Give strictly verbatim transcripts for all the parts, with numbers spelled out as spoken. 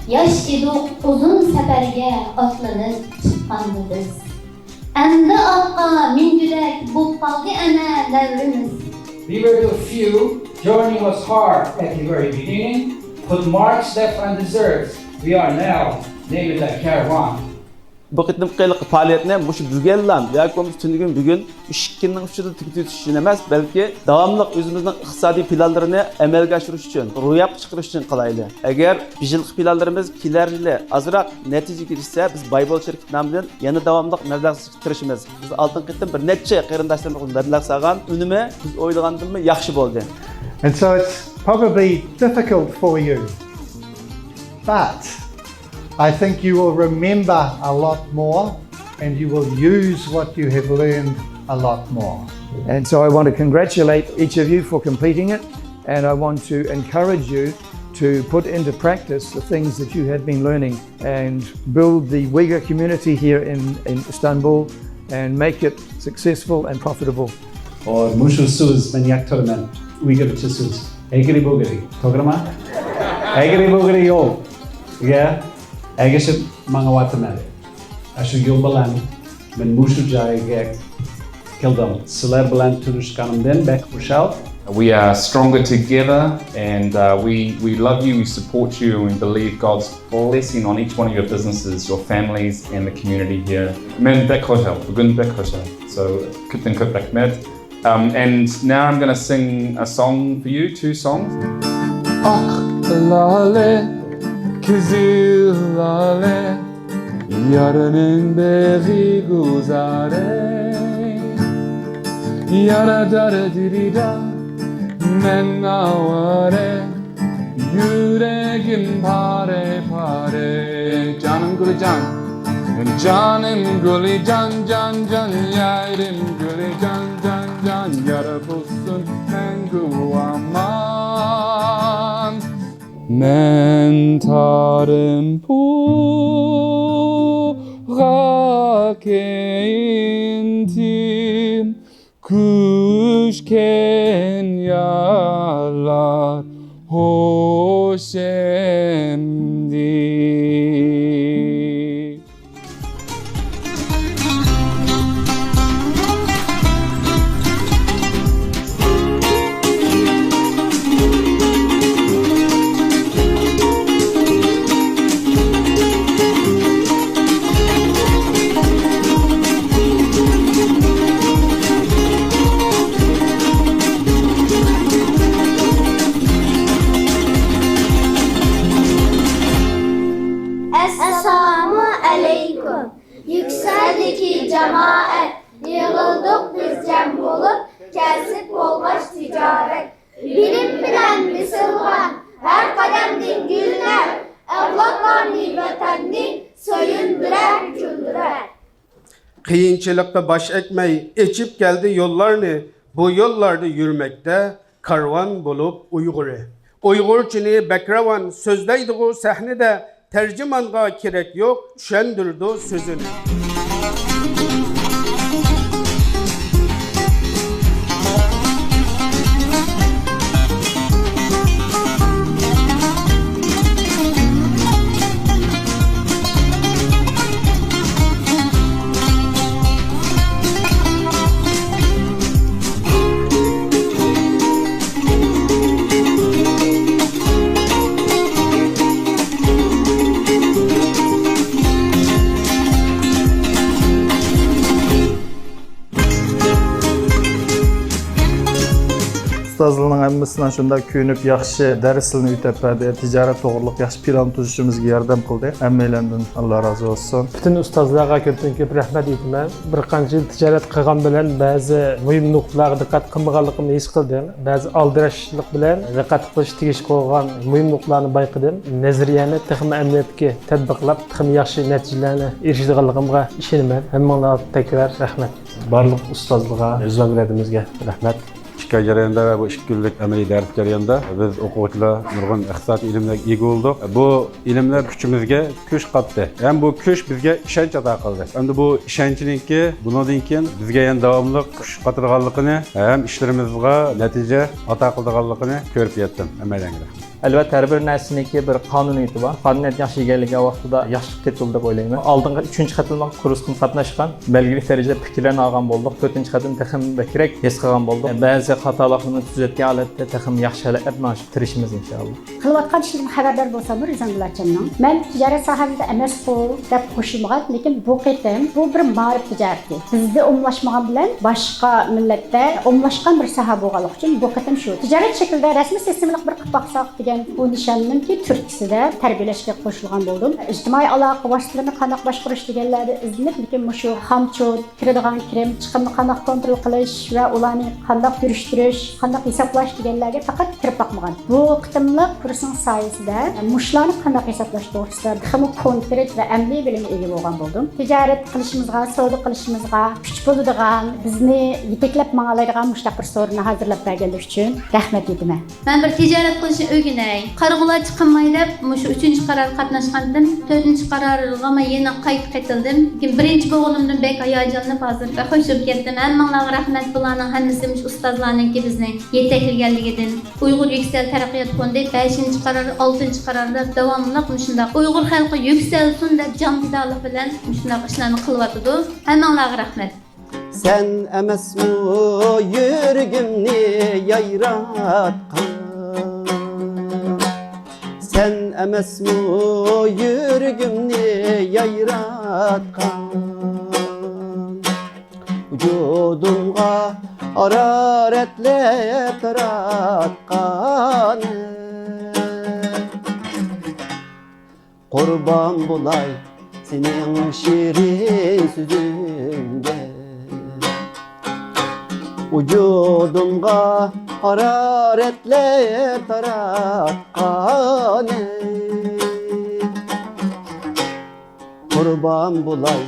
ياش ئىدۇق ئۇزۇن سەپەرگە ئاتلىنىپ چىققاندا بىز. ئەمدى ئاتقا مىنگۈدەك بوپ قالدى ئەنە دەۋرىمىز. We were the few joining us hard at the very beginning, put marks left undeserved. We are now named the Caravan. بۇ قېتىمقى ھېلىقى پائالىيەتنى مۇشۇ بۈگۈنلا ياكى بولمىسا تۈنۈگۈن بۈگۈن ئىككى كۈننىڭ ئىچىدە تۈگىتىۋېتىش ئۈچۈن ئەمەس، بەلكى داۋاملىق ئۆزىمىزنىڭ ئىقتىسادىي پىلانلىرىنى ئەمەلگە ئاشۇرۇش ئۈچۈن، روياپقا چىقىرىش ئۈچۈن قىلايلى. ئەگەر بۇ يىلقى پىلانلىرىمىز كېلەر يىلى ئازراق نەتىجىگە ئېرىشسە، بىز باي بول شىركىتى نامىدىن يەنە داۋاملىق مەبلەغ سېلىشقا تىرىشىمىز. بىز ئالدىنقى قېتىم بىر نەچچە قېرىنداشلىرىمىز مەبلەغ سالغان، ئۈنۈمى بىز ئويلىغاندىنمۇ ياخشى بولدى. And so it's probably difficult for you, but I think you will remember a lot more and you will use what you have learned a lot more. And so I want to congratulate each of you for completing it, and I want to encourage you to put into practice the things that you have been learning and build the Uyghur community here in, in Istanbul and make it successful and profitable. ئۇ مۇشۇ سۆز مەن ياقتۇرىمەن. ئۇيغۇرچە سۆز. ھەگرى بۇگرى. توغرىمۇ؟ ھەگرى بۇگرى يول. يا. ئەگىشىپ ماڭىۋاتىمەن. ئاشۇ يول بىلەن مەن مۇشۇ جايغا كەلدىم. سىلەر بىلەن تونۇشقىنىمدىن بەك خۇشال. We are stronger together and uh, we, we love you, we support you and we believe God's blessing on each one of your businesses, your families and the community here. مەن بەك خۇشال، بۈگۈن بەك خۇشال. So كۆپتىن كۆپ رەھمەت. Um, and now I'm going to sing a song for you, two songs. ئاق لالە، قىزىل لالە، يارنىڭ بېغى گۈلزارە. يارا دارا دىرىدا، مەن ئاۋارە، يۈرىكىم پارە پارە. جانىم گۈلى جان، جانىم گۈلى جان، جان جان، يارىم گۈلى جان، جان جان، يار بولسۇن مەڭگۈ ئامان. مەن تارىم پۇغا كېيىنتىم، كۈچكەن يارلار خوش ئەمدى. ئەسسالامۇ ئەلەيكۇم. يۈكسەلدىكى جامائەت، يىغىلدۇق بىز جەم بولۇپ، كەسىپ بولغاچ تىجارەت. بىلىم بىلەن بېسىلغان ھەر قەدەمدىن گۈللەر، ئەۋلادلارنى ۋەتەننى سۆيۈندۈرەر، كۈلدۈرەر. قىيىنچىلىققا باش ئەگمەي، ئېچىپ كەلدى يوللارنى، بۇ يوللاردا يۈرمەكتە كارۋان بولۇپ ئۇيغۇرى. ئۇيغۇرچىنى بەك راۋان سۆزلەيدىغۇ سەھنىدە، تەرجىمانغا كېرەك يوق، چۈشەندۈرىدۇ سۆزىنى. ئۇستازلارنىڭ ھەممىسىنىڭ شۇنداق كۆيۈنۈپ، ياخشى دەرسلىرىنى ئۆتەپ بەردى، تىجارەت توغرۇلۇق ياخشى پىلان تۈزۈشىمىزگە ياردەم قىلدى. ھەممەيلەندىن ئاللا رازى بولسۇن. پۈتۈن ئۇستازلارغا كۆپتىن كۆپ رەھمەت ئېيتىمەن. بىر قانچە يىل تىجارەت قىلغان بىلەن بەزى مۇھىم نۇقتىلارغا دىققەت قىلمىغانلىقىمنى ھېس قىلدىم. بەزى ئالدىراشلىق بىلەن دىققەت قىلىش تېگىشلىك بولغان مۇھىم نۇقتىلارنى بايقىدىم. نەزەرىيەنى تېخىمۇ ئەمەلىيەتكە تەتبىقلاپ، تېخىمۇ ياخشى نەتىجىلەرنى ئېرىشىدىغانلىقىمغا ئىشىنىمەن. ھەممىڭلارغا تەكرار رەھمەت. بارلىق ئۇستازلارغا، ئۆز ۋەكىللىرىمىزگە رەھمەت. ئىككى ئاي جەريانىدا ۋە بۇ ئىككى كۈنلۈك ئەمەلىي دەرس جەريانىدا بىز ئوقۇغۇچىلار نۇرغۇن ئىقتىسادىي ئىلىملەرگە ئىگە بولدۇق. بۇ ئىلىملەر كۈچىمىزگە كۈچ قاتتى. ھەم بۇ كۈچ بىزگە ئىشەنچ ئاتا قىلدى. ئەمدى بۇ ئىشەنچنىڭكى بۇنىڭدىن كېيىن بىزگە يەنە داۋاملىق كۈچ قاتىدىغانلىقىنى ھەم ئىشلىرىمىزغا نەتىجە ئاتا قىلىدىغانلىقىنى كۆرۈپ يەتتىم. ھەممەيلەنگە رەھمەت. ئەلۋەتتە، ھەر بىر نەرسىنىڭكى بىر قانۇنىيىتى بار. قانۇنىيەت ياخشى ئىگىلىگەن ۋاقتىدا ياخشىلىق تېپىلىدۇ دەپ ئويلايمەن. ئالدىنقى ئۈچىنچى قېتىملىق كۇرسقىمۇ قاتناشقان، بەلگىلىك دەرىجىدە پىكىرلەرنى ئالغان بولدۇق. تۆتىنچى قېتىم تېخىمۇ بەكرەك ھېس قىلغان بولدۇق. بەزى خاتالىقلىرىمىزنى تۈزەتكەن ھالەتتە تېخىمۇ ياخشى ھالەتلەردە مېڭىشقا تىرىشىمىز، ئىنشائاللا. قىلىۋاتقان ئىشىدىن خەۋەردار بولساممۇ رىزۋان گۈلئاچامنىڭ، مەن تىجارەت ساھەمدە ئەمەسقۇ دەپ قوشۇلمىغان، لېكىن بۇ قېتىم بۇ بىر مائارىپ تىجارىتى. بىزدە ئومۇملاشمىغان بىلەن باشقا مىللەتتە ئومۇملاشقان بىر ساھە بولغانلىقى ئۈچۈن بۇ قېتىم شۇ تىجارەت شەكلىدە رەسمىي سىستېمىلىق بىر قىلىپ باقساق دېگەن بۇ نىشاننىڭكى تۈرتكىسىدە تەربىيەلەشكە قوشۇلغان بولدۇم. ئىجتىمائىي ئالاقە ۋاسىتىلىرىنى قانداق باشقۇرۇش دېگەنلەردە ئىزدىنىپ، لېكىن مۇشۇ خامچوت، كىرىدىغان كىرىم چىقىمنى قانداق كونترول قىلىش ۋە ئۇلارنى قانداق يۈرۈشتۈرۈش، قانداق ھېسابلاش دېگەنلەرگە پەقەت كىرىپ باقمىغان. بۇ قېتىملىق كۇرسنىڭ سايىسىدە مۇشۇلارنى قانداق ھېسابلاش توغرىسىدا تېخىمۇ كونكرېت ۋە ئەمەلىي بىلىمگە ئىگە بولغان بولدۇم. تىجارەت قىلىشىمىزغا، سودا قىلىشىمىزغا كۈچ بولىدىغان، بىزنى يېتەكلەپ ماڭالايدىغان مۇشۇنداق بىر سورۇننى ھازىرلاپ بەرگەنلىكى ئۈچۈن رەھمەت ئېيتىمەن. مەن بىر تىجارەت قىلىشنى ئۆگىنەي، قارىغۇلارچە قىلماي دەپ مۇشۇ ئۈچىنچى قارارغا قاتناشقانتىم. تۆتىنچى قارارغىمۇ يەنە قايتا قېتىلدىم. لېكىن بىرىنچى بولغىنىمدىن بەك ھاياجانلىنىپ ھازىر بەك خوش بولۇپ كەتتىم. ھەممىڭلارغا رەھمەت، بۇلارنىڭ ھەممىسى مۇشۇ ئۇستازلارنىڭكى بىزنى يېتەكلىگەنلىكىدىن. ئۇيغۇر يۈكسەل تەرەققىيات فوندى بەشىنچى قارار، ئالتىنچى قارار دەپ داۋاملىق مۇشۇنداق ئۇيغۇر خەلقى يۈكسەلسۇن دەپ جان پىدالىق بىلەن مۇشۇنداق ئىشلارنى قىلىۋاتىدۇ. ھەممىڭلارغا رەھمەت. سەن ئەمەسمۇ يۈرىكىمنى يايراتقان؟ سەن ئەمەسمۇ يۈرىكىمنى يايراتقان؟ ۋۇجۇدۇمغا ھارارەتلەر تاراتقان. قۇربان بولاي سېنىڭ شېرىن سۆزۈڭگە، ۋۇجۇدۇمغا ھارارەتلەر تاراتقان. قۇربان بولاي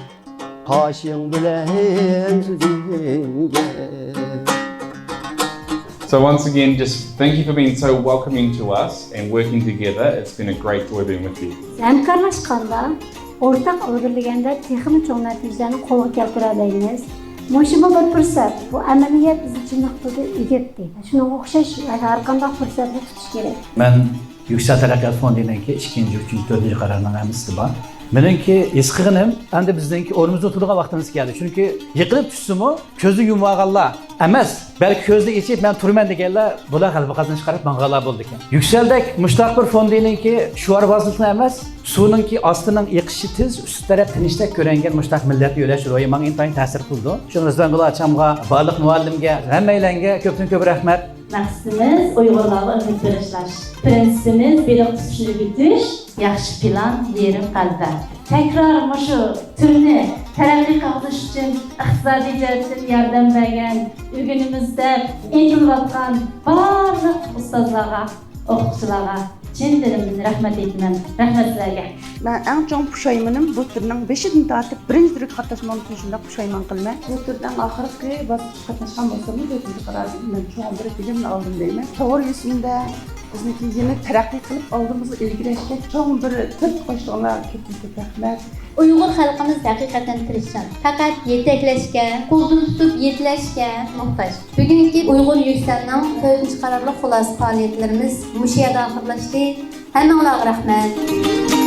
قاشىڭ بىلەن سۆزۈڭگە. So once again, just thank you for being so welcoming to us and working together. It's been a great joy being with you. ھەمكارلاشقاندا، ئورتاق ئىلگىرىلىگەندە تېخىمۇ چوڭ نەتىجىلەرنى قولغا كەلتۈرەلەيمىز. مۇشۇمۇ بىر پۇرسەت. بۇ ئەمەلىيەت بىزنى چىن نۇقتىدا ئۆگەتتى. شۇنىڭغا ئوخشاش ھەر قانداق پۇرسەتنى تۇتۇش كېرەك. مەن يۈكسەل تەرەققىيات فوندىنىڭكى ئىككىنچى، ئۈچىنچى، تۆتىنچى قارارنىڭ ھەممىسىدە بار. مېنىڭكى ھېس قىلغىنىم، ئەمدى بىزنىڭكى ئورنىمىزدا تۇرىدىغان ۋاقتىمىز كەلدى. چۈنكى يىقىلىپ چۈشسىمۇ، كۆزنى يۇمۇۋالغانلار ئەمەس، بەلكى كۆزنى ئېچىپ، مەن تۇرىمەن دېگەنلەر، بۇلار غەلىبە قازىنىشقا قاراپ ماڭغانلار بولىدىكەن. يۈكسەلدەك مۇشتاق بىر فوندىنىڭكى شوئاربازلىقلا ئەمەس، سۇنىڭكى ئاستىنىڭ ئېقىشى تېز، ئۈستى تەرەپ تىنچتەك كۆرۈنگەن مۇشتاق مىللەتنى يۆلەش روھى ماڭا ئىنتايىن تەسىر قىلىدۇ. شۇڭا رىزۋان گۈل ئاچامغا، بارلىق مۇئەللىمگە، ھەممەيلەنگە كۆپتىن كۆپ رەھمەت. مەقسىتىمىز ئۇيغۇرلارغا ئۈمىد بېغىشلاش. پىرىنسىپىمىز بېلىق تۇتۇشنى ئۆگىتىش، ياخشى پىلان، يېرىم غەلىبە. تەكرار مۇشۇ تۈرنى تەرەققىي قىلغۇزۇش ئۈچۈن ئىقتىسادىي جەھەتتىن ياردەم بەرگەن، ئۆگىنىمىز دەپ ئىنتىلىۋاتقان بارلىق ئۇستازلارغا، ئوقۇتقۇچىلارغا چىن دىلىمدىن رەھمەت ئېيتىمەن. رەھمەت سىلەرگە. مەن ئەڭ چوڭ پۇشايمىنىم بۇ تۈرنىڭ بېشىدىن تارتىپ بىرىنچى تۈرگە قاتناشمىغانلىقىم ئۈچۈن شۇنداق پۇشايمان قىلىمەن. بۇ تۈرنىڭ ئاخىرقى باسقۇچقا قاتناشقان بولساممۇ، تۆتىنچى قاراردا مەن چوڭ بىر بىلىمنى ئالدىم دەيمەن. توغرا يۈزۈندە بىزنىڭكى يەنە تەرەققىي قىلىپ، ئالدىمىزغا ئىلگىرىلەشكە چوڭ بىر تۆھپە قوشتۇڭلار. كۆپتىن كۆپ رەھمەت. ئۇيغۇر خەلقىمىز ھەقىقەتەن تىرىشچان. پەقەت يېتەكلەشكە، قولدىن تۇتۇپ يېتىلەشكە موھتاج. بۈگۈنكى ئۇيغۇر يۈرسەلنىڭ تۆتىنچى قارارلىق خۇلاسە پائالىيەتلىرىمىز مۇشۇ يەردە ئاخىرلاشتى. ھەممىڭلارغا رەھمەت.